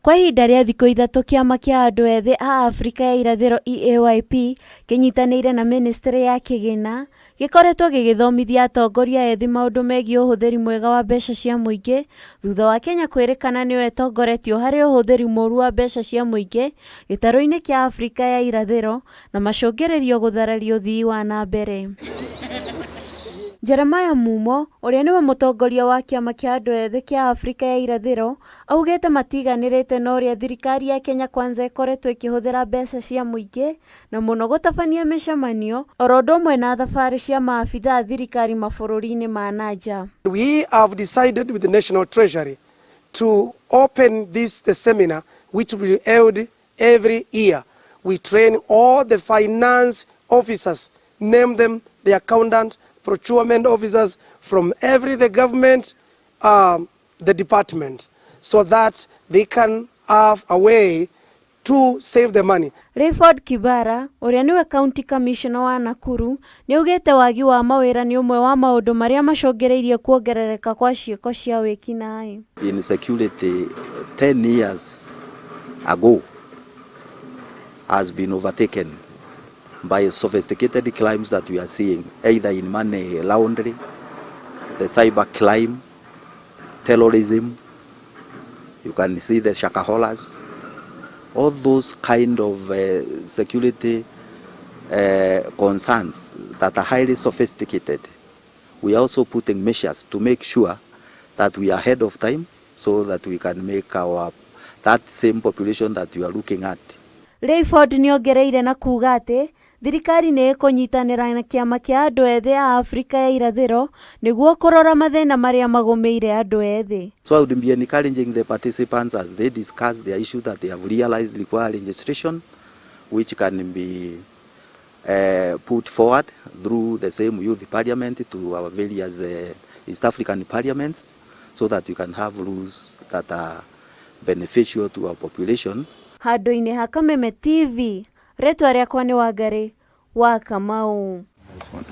Kwa ihinda rĩa thikũ ithatũ kĩama kĩa andũ ethĩ a Afrika ya irathĩro EAYP kĩnyitanĩire na mĩnĩstrĩ ya kĩgĩna gĩkoretwo gĩgĩthomithia atongoria ethĩ maũndũ megiĩ ũhũthĩri mwega wa mbeca cia mũingĩ thutha wa Kenya kwĩrĩkana nĩyo ĩtongoretio harĩ ũhũthĩri mũru wa mbeca cia mũingĩ gĩtarũ-inĩ kĩa Afrika ya irathĩro na macũngĩrĩrio gũthararia ũthii wa na mbere. Jeremiah Mumo, ũrĩa nĩwe mũtongoria wa kĩama kĩa andũ ethĩ kĩa Afrika ya irathĩro, augĩte matiganĩrĩte na ũrĩa thirikari ya Kenya Kwanza ĩkoretwo ĩkĩhũthĩra mbeca cia mũingĩ na mũno gũtabania mĩcemanio oro ũndũ ũmwe na thabarĩ cia maabithaa a thirikari mabũrũri-inĩ ma na nja. We have decided with the National Treasury to open this the seminar which will be held every year. We train all the finance officers, name them the accountant, procurement officers from every the government, the department, so that they can have a way to save the money. Rayford Kibara, ũrĩa nĩwe county commissioner wa Nakuru, nĩaugĩte wagi wa mawĩra nĩ ũmwe wa maũndũ marĩa macũngĩrĩirie kuongerereka kwa ciĩko cia wĩkinaĩ. Insecurity 10 years ago has been overtaken by sophisticated crimes that we are seeing, either in money laundering, the cyber crime, terrorism. You can see the Shakaholas. All those kind of security concerns that are highly sophisticated. We are also putting measures to make sure that we are ahead of time so that we can make our that same population that you are looking at. Rayford nĩongereire na kuuga atĩ thirikari nĩ ĩkũnyitanĩra na kĩama kĩa andũ ethĩ a Afrika ya irathĩro nĩguo kũrora mathĩna marĩa magũmĩire andũ ethĩ. So I would be encouraging the participants as they discuss their issues that they have realized require registration, which can be put forward through the same youth parliament to our various East African parliaments, so that we can have rules that are beneficial to our population. Handũ-inĩ ha Kameme TV, rĩtwa rĩakwa nĩ Wangari wa Kamau. Nice one.